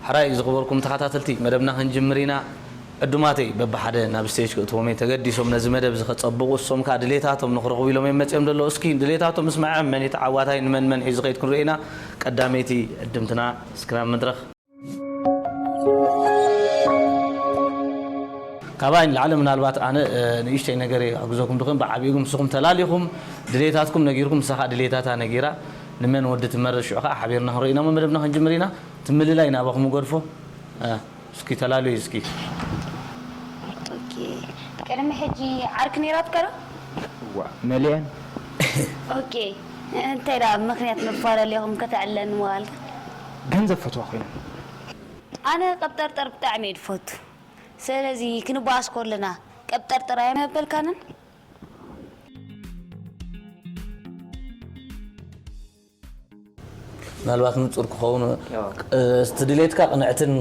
ሕራይ ዝኽበርኩም ተኸታተልቲ መደብና ክንጅምር ኢና። ዕዱማተይ በብሓደ ናብ ስቴጅ ክእትዎም እየ ተገዲሶም። ነዚ መደብ እዚ ከጸብቑ እሶም ከኣ ድሌታቶም ንኽረኽቡ ኢሎም እዮም መጺኦም ዘለዉ። እስኪ ድሌታቶም ምስማዕም መን እዩ ተዓዋታይ ንመን መን ሒዙ ከይድ ክንርኢ ኢና። ቀዳመይቲ ዕድምትና እስክራብ መድረኽ። ካባይ ንላዕሊ ምናልባት ኣነ፣ እ፣ ንእሽተይ ነገር እየ ክሕግዘኩም ድኽን ብዓብዩ ግን ንስኹም ተላሊኹም ድሌታትኩም ነጊርኩም ንሳ ከኣ ድሌታታ ነጊራ ንመን ወዲ ትመርጽ ሽዑ ከኣ ሓቢርና ክንርኢ ኢና እሞ መደብና ክንጅምር ኢና። ትምልላይ ናባኹም ገድፎ። እ፣ እስኪ ተላልዩ እስኪ። ኦኬ። ቅድሚ ሕጂ ዓርኪ ነይራትካ ዶ? ዋ መሊአን ኦኬ። እንታይ ደኣ ምኽንያት መፈላለኹም ከተዕልለኒ ምባልካ? ገንዘብ ፈትዋ ኮይና ኣነ ቀብጠርጠር ብጣዕሚ እየ ዝፈቱ። ስለዚ ክንበኣስ ከለና ቀብጠርጠር ኣይመበልካንን? ምናልባት ንጹር ክኸውን እቲ ድሌትካ ቅንዕትን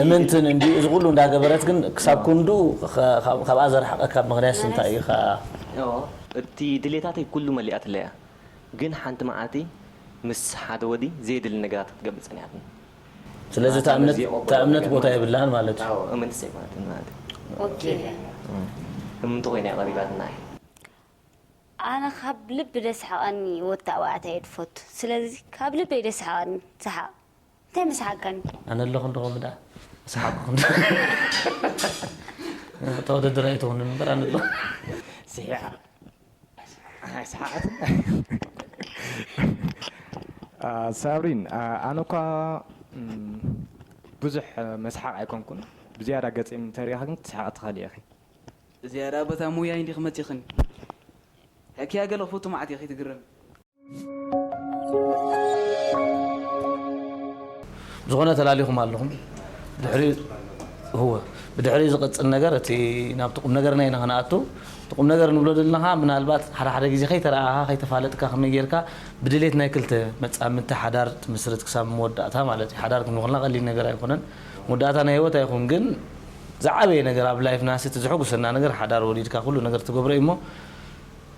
እምንትን እንዲ እዚ ኩሉ እንዳገበረት ግን ክሳብ ክንዱ ካብኣ ዘርሓቀካ ምክንያት እንታይ እዩ? እቲ ድሌታተይ ኩሉ መሊኣትለያ ግን ሓንቲ መዓልቲ ምስ ሓደ ወዲ ዘየድሊ ነገራት ክትገብር ጸኒሓትኒ። ስለዚ እታ እምነት ቦታ የብላን ማለት እዩ። እምንቲ ሰይኮነትን ማለት እዩ። ኦኬ። እምንቲ ኮይና እያ ቀሪባትና። ኣነ ካብ ልቢ ደስሓቐኒ ወዲ ተባዕታይ እየ ዝፈቱ። ስለዚ ካብ ልበይ ደስሓቐኒ ሰሓቕ። እንታይ መስሓቕካኒ? ኣነ ኣለኹ እንዶ ከምኡ ደኣ ሰሓቕኩ እንዶ። ተወዳደር ኣይትኹንን እምበር ኣነ ኣለኹ። ስሒቓ ኣይሰሓቐትን። ሳብሪን ኣነ እኳ ብዙሕ መስሓቕ ኣይኮንኩን። ብዝያዳ ገፂ እንተሪኢኻ ግን ክትስሓቕ ትኽእል ኢኺ። እዚኣ ደኣ በታ ሙያይ እንዲኺ መጺኽኒ። ሕክያ ገለ ክፈቱ መዓት ኢኺ ትግረሚ። ዝኾነ ተላሊኹም ኣለኹም። ድሕሪ እወ ብድሕሪ ዝቕጽል ነገር እቲ ናብቲ ቁም ነገርና ኢና ክንኣቱ። እቲ ቁም ነገር ንብሎ ዘለና ኸዓ ምናልባት ሓደ ሓደ ግዜ ከይተረኣኻ ከይተፋለጥካ ከመይ ጌርካ ብድሌት ናይ ክልተ መጻምድቲ ሓዳር ትምስርት ክሳብ መወዳእታ ማለት እዩ። ሓዳር ክንብል ከለና ቀሊል ነገር ኣይኮነን። መወዳእታ ናይ ህይወት ኣይኹን ግን ዝዓበየ ነገር ኣብ ላይፍና ሲ እቲ ዘሐጉሰና ነገር ሓዳር ወሊድካ ኩሉ ነገር ትገብሮ እዩ እሞ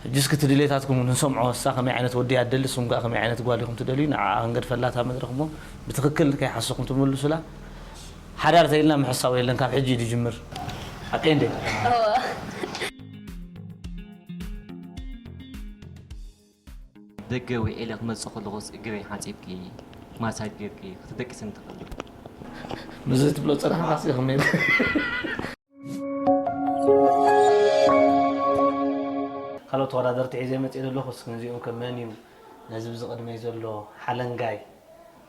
ሕጂ እስኪ እቲ ድሌታትኩም ንሰምዖ። እሳ ከመይ ዓይነት ወዲ እያ ትደሊ፣ ንስኹም ከኣ ከመይ ዓይነት ጓል ኢኹም ትደልዩ፣ ንዓኣ ክንገድፈላ እታ መድረኽ እሞ ብትኽክል ከይሓሰኹም ትምልሱላ። ሓዳር ተይልና ምሕሳው የለን፣ ካብ ሕጂ እዩ ዝጅምር። ሓቀይ እንዴ? ደገ ውዒለ ክመጽእ ከለኹስ እግረይ ሓጺብኪ ማሳጅ ጌርኪ ክትደቅስኒ ትኽእሊ። ምስዚ ትብሎ ጸናሕካስ ኢኹም ነይሩ። ካልኦት ተወዳደርቲ ሒዘ መፅእ ዘለኹ እስኪ እዚኦም ከ መን እዩ ነዚ ብዚ ቅድመይ ዘሎ ሓለንጋይ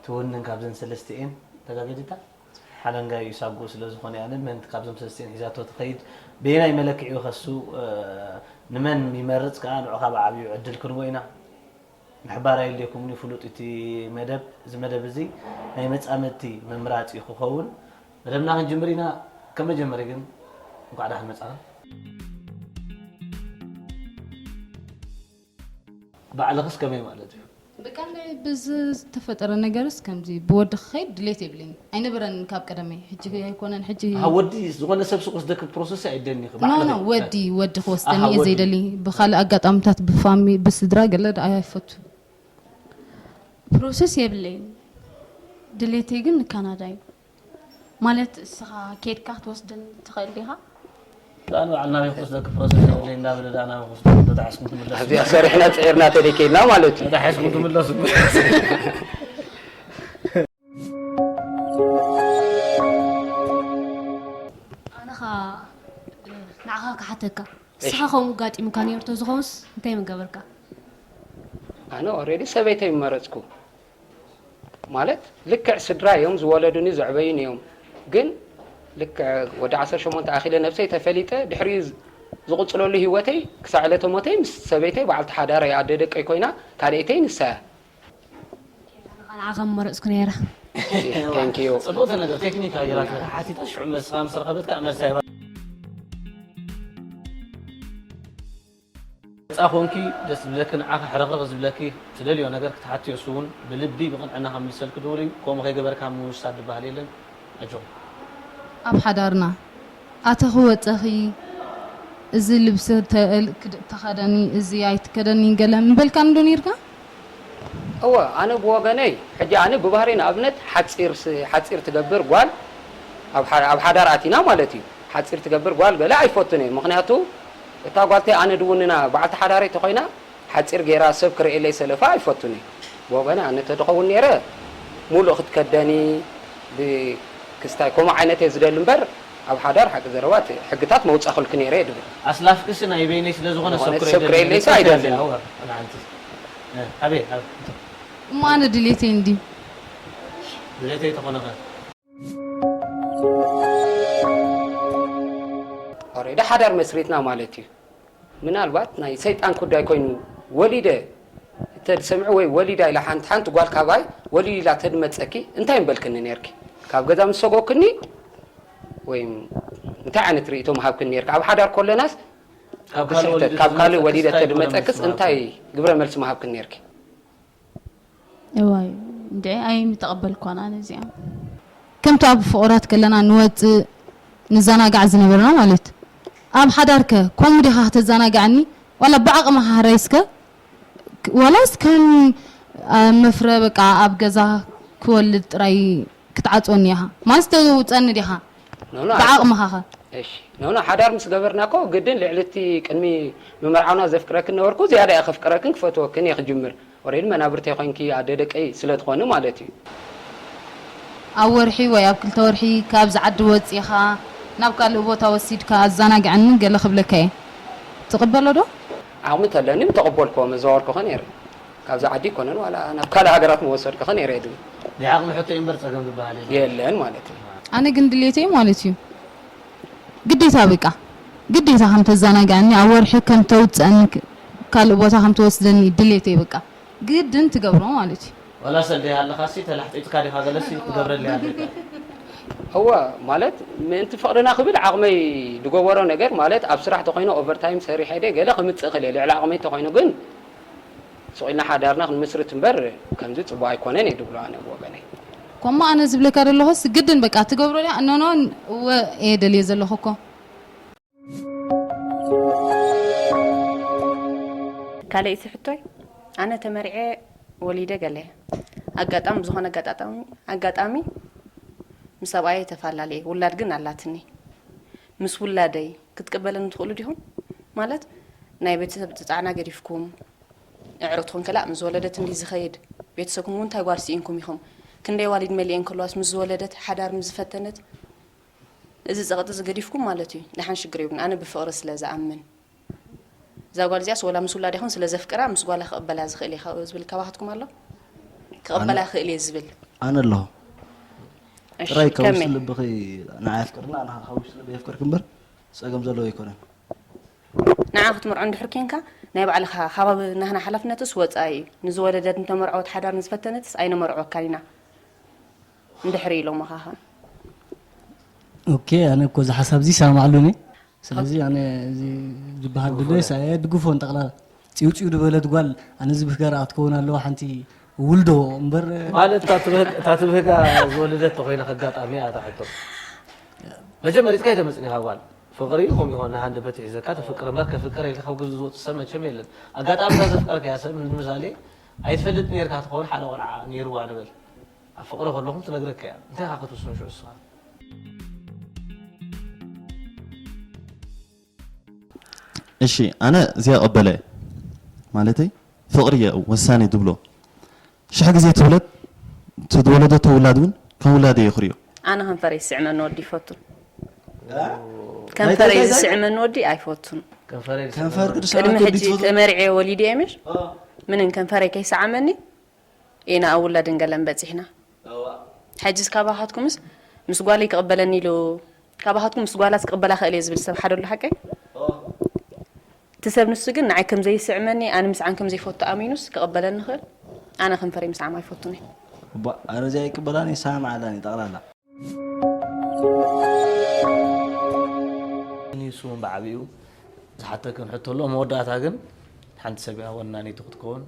ትውንን ካብዘን ሰለስቲኤን ተጋገዲታ ሓለንጋይ እዩ ሳጉኡ ስለ ዝኾነ ኣነ መን ካብዞም ሰለስቲኤን ሒዛቶ ትኸይድ በየናይ መለክዒ ከሱ ንመን ይመርፅ ከዓ ንዑ ካብ ዓብዩ ዕድል ክንቦ ኢና ምሕባር ኣየድልየኩምን እዩ ፍሉጥ እቲ መደብ እዚ መደብ እዚ ናይ መፃምድቲ ምምራፅ እዩ ክኸውን መደብና ክንጅምር ኢና ከም መጀመሪ ግን እንኳዕ ዳሕን መፃና ባዕልኽስ ከመይ ማለት እዩ ብቀንደይ ብዝተፈጠረ ነገርስ ከምዚ ብወዲ ክኸይድ ድሌት የብለይን ኣይነበረን ካብ ቀደመይ ሕጂ ኣይኮነን ሕጂ ወዲ ዝኾነ ሰብ ሱቅ ስደክብ ፕሮሰስ ኣይደኒ ኖ ኖ ወዲ ወዲ ክወስደኒ እየ ዘይደሊ ብካልእ ኣጋጣምታት ብፋሚ ብስድራ ገለ ደኣ ኣይፈቱ ፕሮሰስ የብለይን ድሌተይ ግን ንካናዳ እዩ ማለት እስኻ ኬድካ ክትወስደኒ ትኽእል ዲኻ ኣነ በዓል ናበይ ክወስደኪ ፕሮሰስ የብለይ እንዳበለ ደኣ ናበይ ክወስደኪ ተታሒዝኩም ትምለሱ ኣብዚኣ ሰሪሕና ፅዒርና ተደይ ከይድና ማለት እዩ ተታሒዝኩም ትምለሱ ኣነ ኸዓ ንዓኻ ክሓተካ እስኻ ከምኡ ጋጢሙካ ነይሩ ተዝኸውንስ እንታይ ምገበርካ? ኣነ already ሰበይተይ ምመረፅኩ ማለት ልክዕ ስድራ እዮም ዝወለዱኒ ዘዕበዩኒ እዮም ግን ልክዕ ወዲ ዓሰርተ ሸሞንተ ኣኺለ ነብሰይ ተፈሊጠ ድሕሪኡ ዝቕፅለሉ ህይወተይ ክሳዕ ዕለተ ሞተይ ምስ ሰበይተይ በዓልቲ ሓዳረይ ኣደ ደቀይ ኮይና ካልኣይተይ ንሳ እያ። ንዓኻ ምመረፅኩ ነይረ። Thank you። ፅብቕቲ ነገር ቴክኒክ ኣየራት ሓቲታ ሽዑ መልስኻ ምስ ረኸበት ከዓ መልሳ ይባ ነፃ ኮንኪ ደስ ዝብለኪ ንዓኺ ሕርኽርኽ ዝብለኪ ትደልዮ ነገር ክትሓትዮ እሱ እውን ብልቢ ብቕንዕና ከምልሰልኪ ድውል እዩ ከምኡ ከይገበርካ ምውሳድ ዝበሃል የለን ኣጆኺ ኣብ ሓዳርና ኣተኺ ወፀኺ እዚ ልብሲ ተ- ክድ- ተኸደኒ፣ እዚ ኣይትከደኒ ገለ ምበልካኒ ዶ ነይርካ? እወ፣ ኣነ ብወገነይ፣ ሕጂ ኣነ ብባህሪ ንኣብነት ሓጺር ስ- ሓጺር ትገብር ጓል ኣብ ሓ- ኣብ ሓዳር ኣቲና ማለት እዩ። ሓጺር ትገብር ጓል ገለ ኣይፈቱን እየ። ምኽንያቱ እታ ጓልተይ ኣነ ድውንና በዓልቲ ሓዳረይ ተኾይና ሓጺር ገይራ ሰብ ክርእየለይ ሰለፋ ኣይፈቱን እየ። ብወገነይ ኣነ ተድኸውን ነይረ ሙሉእ ክትከደኒ ብክስታይ ከምኡ ዓይነት እየ ዝደሊ እምበር ኣብ ሓዳር ሓቂ ዘረባ እቲ ሕግታት መውጻእክልኪ ነይረ እየ ድብል። ኣስላፍክሲ ናይ በይነይ ስለ ዝኾነ ሰብ ሰብ ክርእየለይ ክርእየለይ ሰብ ኣይደልን። ኣይደልን። ኣወ፣ ንዓንቲ። እ፣ ኣበይ፣ ኣበይ? እሞ ኣነ ድሌተይ እንድዩ። ድሌተይ ተኾነኸ? ኦሬዲ ሓዳር መስሪትና ማለት እዩ። ምናልባት ናይ ሰይጣን ኩዳይ ኮይኑ ወሊደ ተድሰምዑ ወይ ወሊዳ ኢላ ሓንቲ ሓንቲ ጓል ካባይ ወሊድ ኢላ ተድመፀኪ እንታይ ምበልክኒ ነርኪ? ካብ ገዛ ምስ ሰጎክኒ ወይ እንታይ ዓይነት ርእይቶ ምሃብክኒ ነርኪ? ኣብ ሓዳር ኮለናስ ካብ ካልእ ብስሕተት ወሊዱ ካብ ካልእ ተድመፀክስ ወሊደ እንታይ ግብረ መልሲ ተድመፀክስ ምሃብክኒ? እንታይ ግብረ መልሲ ምሃብክኒ ነርኪ? እዋይ እንድዒ ኣይምተቐበልኳን ኣነ እዚኣ። ከምቲ ኣብ ፍቑራት ከለና ንወፅእ ንዘናጋዕ ዝነበርና ማለት ኣብ ሓዳርከ ከምኡ ዲኻ ከተዘናግዓኒ ዋላ ብዓቕምኻ ሕራይ እስከ ዋላስ ከም መፍረ በቃ ኣብ ገዛ ክወልድ ጥራይ ክትዓፅወኒ ኢኻ ማለት ተውፀኒ ዲኻ ብዓቕምኻ ኸ እሺ ኖኖ ሓዳር ምስ ገበርና እኮ ግድን ልዕሊ እቲ ቅድሚ ምምርዓውና ዘፍቅረክን ነበርኩ ዝያዳ እየ ከፍቅረክን ክፈትወክን እየ ክጅምር ኦሬዲ መናብርተይ ኮይንኪ ኣደ ደቀይ ስለ ትኾኒ ማለት እዩ። ኣብ ወርሒ ወይ ኣብ ክልተ ወርሒ ካብዚ ዓዲ ወጺኻ ናብ ካልእ ቦታ ወሲድካ ኣዘናግዐኒ ገለ ክብለካ እየ። ትቕበሎ ዶ? ዓቕሚ ተለኒ ምተቐበልክዎ መዘዋወርክኸ ነይረ። ካብዚ ዓዲ ኣይኮነን ዋላ ናብ ካልእ ሃገራት ምወሰድክኸ ነይረ እየ ዝብል። ናይ ዓቕሚ ሕቶ እዩ እምበር ጸገም ዝበሃል የለን። የለን ማለት እዩ። ኣነ ግን ድሌተይ ማለት እዩ ግዴታ በቃ ግዴታ ከም ተዘናግዐኒ ኣብ ወርሒ ከም ተውፅአኒ ካልእ ቦታ ከም ተወስደኒ ድሌተይ በቃ ግድን ትገብሮ ማለት እዩ። ዋላ ሰልደይ ኣለኻሲ ተላሕጢጥካ ዲኻ ገለሲ ክገብረለይ ኣለካ። እወ ማለት ምእንቲ ፍቕርና ክብል ዓቕመይ ዝገበሮ ነገር ማለት ኣብ ስራሕ ተኾይነ ኦቨርታይም ሰሪሐ ድየ ገለ ክምፅእ እኽእል እየ ልዕሊ ዓቕመይ ተኾይኑ ግን ሱቕ ኢልና ሓዳርና ክንምስርት እምበር ከምዚ ፅቡቕ ኣይኮነን እየ ዝብሎ ኣነ ብወገነይ። ኮሞ ኣነ ዝብለካ ዘለኹስ ግድን በቃ ትገብሮ ድያ እኖኖ እወ እየ ደልየ ዘለኹ እኮ። ካልኣይቲ ሕቶይ ኣነ ተመርዕየ ወሊደ ገለ ኣጋጣሚ ብዝኾነ ኣጋጣጣሚ ኣጋጣሚ ምስ ሰብኣየ ተፈላለየ ውላድ ግን ኣላትኒ ምስ ውላደይ ክትቅበለኒ ትኽእሉ ዲኹም ማለት ናይ ቤተሰብ ፃዕና ገዲፍኩም ኣዕሩኽትኹም ከላእ ምስ ዝወለደት እንዲ ዝኸይድ ቤተሰብኩም እውን እንታይ ጓል ስኢንኩም ኢኹም ክንደይ ዋሊድ መሊኤን ከለዋስ ምስ ዝወለደት ሓዳር ምስ ዝፈተነት እዚ ጸቕጢ እዚ ገዲፍኩም ማለት እዩ። ደሓን ሽግር የብሉን። ኣነ ብፍቕሪ ስለ ዝኣምን እዛ ጓል እዚኣስ ወላ ምስ ውላዳ ይኹን ስለ ዘፍቅራ ምስ ጓላ ክቕበላ ዝኽእል እየ ካብ ዝብል ካባኻትኩም ኣሎ? ክቕበላ ይኽእል እየ ዝብል። ኣነ ኣለኹ። እሺ፣ ጥራይ ካብ ከመይ? ውሽጢ ልብኺ ንዓይ ኣፍቅርኒ፣ ኣነ ኸዓ ካብ ውሽጢ ልበይ የፍቅርኪ እምበር ጸገም ዘለዎ ኣይኮነን። ንዓ ክትምርዖ እንድሕር ኬንካ ናይ ባዕልኻ ካብ ናህና ሓላፍነትስ ወጻኢ እዩ። ንዝወለደት ንተመርዐወት ሓዳር ንዝፈተነትስ ኣይነመርዕወካን ኢና። እንድሕሪ ኢሎምኻ ኸ? ኦኬ ኣነ እኮ እዚ ሓሳብ እዚ ይሰማማዓሉ እየ። ስለዚ ኣነ እዚ ዝበሃል ድዶ የሳየ ድግፎ ንጠቕላላ ፂውፂው ዝበለት ጓል ኣነ ዝብህገራ ክትከውን ኣለዋ ሓንቲ ውልዶ እምበር ማለት እታ ትብህግ- እታ ትብህጋ ዝወለደት ተኮይና ከጋጣሚ እያ እታ ሕቶ መጀመሪትካ ኣይተመፅኒ ካብ ጓል ፍቅሪ ከምኡ ይኮን ንሃንደበት ሒዘካ ተፍቅር እምበር ከፍቅር ኢልካ ካብ ግዚ ዝወፅ ሰብ መቸም የለን ኣጋጣሚ እዛ ዘፍቀርካያ ሰብ ንምሳሌ ኣይትፈልጥ ነርካ ትኸውን ሓደ ቆልዓ ነይርዋ ንበል ኣብ ፍቕሪ ከለኹም ትነግረካ እያ እንታይ ኢኻ ክትውስን ሽዑ ንስኻ እሺ ኣነ እዚኣ እቕበላ እየ ማለተይ ፍቕሪ እየ ወሳኒ ትብሎ ሽሕ ግዜ ትውለድ እቲ ዝወለደቶ ውላድ እውን ከም ውላደይ እየ ክሪኦ ኣነ ከንፈረይ ዝስዕመኒ ወዲ ይፈቱን ከንፈረይ ዝስዕመኒ ወዲ ኣይፈቱን ከንፈር ቅዱስ ቅድሚ ሕጂ ተመርዕየ ወሊደ እየ ምሽ ምንን ከንፈረይ ከይሰዓመኒ ኢና ኣብ ውላድን ገለን በፂሕና። ሕጅስ ካባኻትኩምስ ምስ ጓለይ ክቕበለኒ ኢሉ ካባኻትኩም ምስ ጓላስ ክቕበላ ክእል እየ ዝብል ሰብ ሓደ ኣሎ ሓቀይ? እቲ ሰብ ንሱ ግን ንዓይ ከም ዘይስዕመኒ ኣነ ምስዓም ከም ዘይፈቱ ኣሚኑስ ክቕበለኒ ይኽእል? ኣነ ከንፈረይ ምስዓም ኣይፈቱን እየ። እባ ኣረ እዚኣ ኣይቅበላን እየ ሰዓም ዓላን እየ ጠቕላላ። ንሱ እውን ብዓቢኡ ዝሓተክን ሕቶ ኣሎ መወዳእታ ግን ሓንቲ ሰብ እያ ወናኒቱ ክትከውን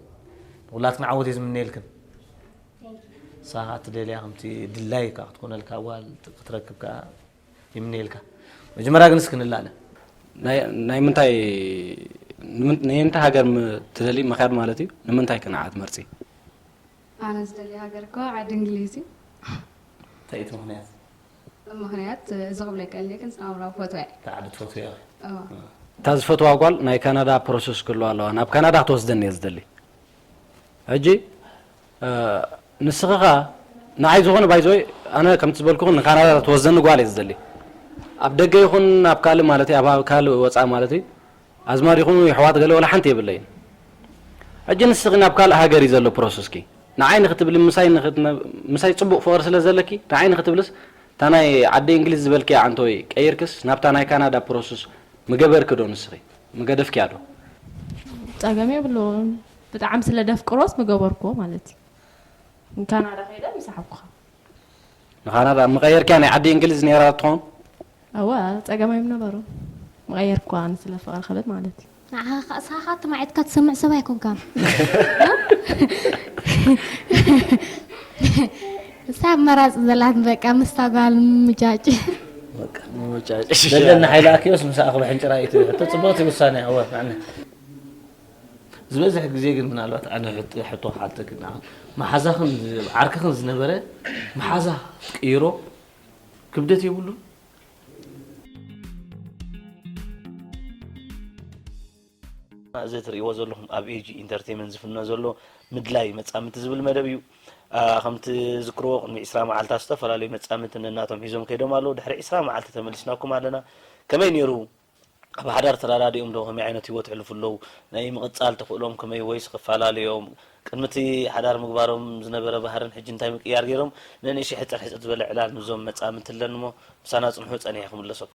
ንኩላትክን ዓወት እየ ዝምነየልክን ንሳ ከዓ ትደልያ ከምቲ ድላይ ከዓ ክትኮነልካ ጓል ክትረክብ ከዓ ይምነየልካ መጀመርያ ግን እስኪ ንላለ ናይ ምንታይ ንምንታይ ሃገር ትደሊ ምኻድ ማለት እዩ? ንምንታይ ከ ንዓ ትመርፂ? ኣነ ዝደልዮ ሃገር እኮ ዓዲ እንግሊዝ እዩ። እንታይ እቲ ምኽንያት? ምኽንያት እዚ ክብሎ ይቀል ግን ስናምራ ፎቶ እያ። ተዓዲ ትፈትያ። እታ ዝፈትዋ ጓል ናይ ካናዳ ፕሮሰስ ክህልዋ ኣለዋ። ናብ ካናዳ ክትወስደኒ እየ ዝደሊ። ሕጂ ንስኺ ኸኣ ንዓይ ዝኾነ ባይዘወይ ኣነ ከምቲ ዝበልኩኹ ንካናዳ ትወስደኒ ጓል እየ ዝደሊ። ኣብ ደገ ይኹን ኣብ ካልእ ማለት ኣብ ካልእ ወፃኢ ማለት ኣዝማድ ይኹኑ የሕዋት ገለ ወላ ሓንቲ የብለይን። ሕጂ ንስኺ ናብ ካልእ ሃገር እዩ ዘሎ ፕሮሰስኪ። ንዓይ ንክትብሊ ምሳይ ንክትነ- ምሳይ ፅቡቕ ፍቕሪ ስለ ዘለኪ ንዓይ ንክትብልስ እታ ናይ ዓዲ እንግሊዝ ዝበልኪያ ዓንተወይ ቀይርክስ ናብታ ናይ ካናዳ ፕሮሰስ ምገበርኪ ዶ ንስኺ? ምገደፍኪያ ዶ? ጸገም የብሉን። ብጣዕሚ ስለ ደፍቅሮስ ምገበርኩዎ ማለት እዩ። ንካናዳ ከይደ ምሳሓብኩኻ። ንካናዳ ምቐየርኪያ ናይ ዓዲ እንግሊዝ ነይራ ትኸውን? እወ ጸገም ኣይምነበሮም። ምቐየርኩዋ ኣነ ስለ ፍቕሪ ክብል ማለት እዩ። ንዓኻ ኸኣ ንስኻ ትማዒትካ ትሰምዕ ሰብ ኣይኮንካን። ንሳ ኣማራጺ ዘላት በቃ ምስታ ጓል ምምጫጭ። ደለና ሓይሊ ኣኪዮስ ምሳኣ ክብሕንጭራ እዩ ትብል ሕቶ ጽቡቕቲ ውሳነ እያ። እወ ንዓና ዝበዝሕ ግዜ ግን ምናልባት ኣነ ሕቶ ክሓተክን መሓዛኽን ዓርክኽን ዝነበረ መሓዛ ትቅይሮ ክብደት የብሉን። እዚ ትርእይዎ ዘለኹም ኣብ ኤጂ ኢንተርቴይመንት ዝፍኖ ዘሎ ምድላይ መጻምቲ ዝብል መደብ እዩ። ከምቲ ዝክርዎ ቅድሚ ዒስራ መዓልታት ዝተፈላለዩ መጻምቲ ነናቶም ሒዞም ከይዶም ኣለዉ። ድሕሪ ዒስራ መዓልቲ ተመሊስናኩም ኣለና። ከመይ ነይሩ? ኣብ ሓዳር ተረዳዲኦም ዶ ከመይ ዓይነት ህይወት የሕልፉ ኣለዉ? ናይ ምቕጻል ተኽእሎም ከመይ ወይስ ክፈላለዮም? ቅድሚ እቲ ሓዳር ምግባሮም ዝነበረ ባህርን ሕጂ እንታይ ምቅያር ገይሮም? ንንእሽተይ ሕጽር ሕጽር ዝበለ ዕላል ምስዞም መጻምድቲ ኣለኒ እሞ ምሳና ጽንሑ፣ ጸኒሐ ክምለሰኩም።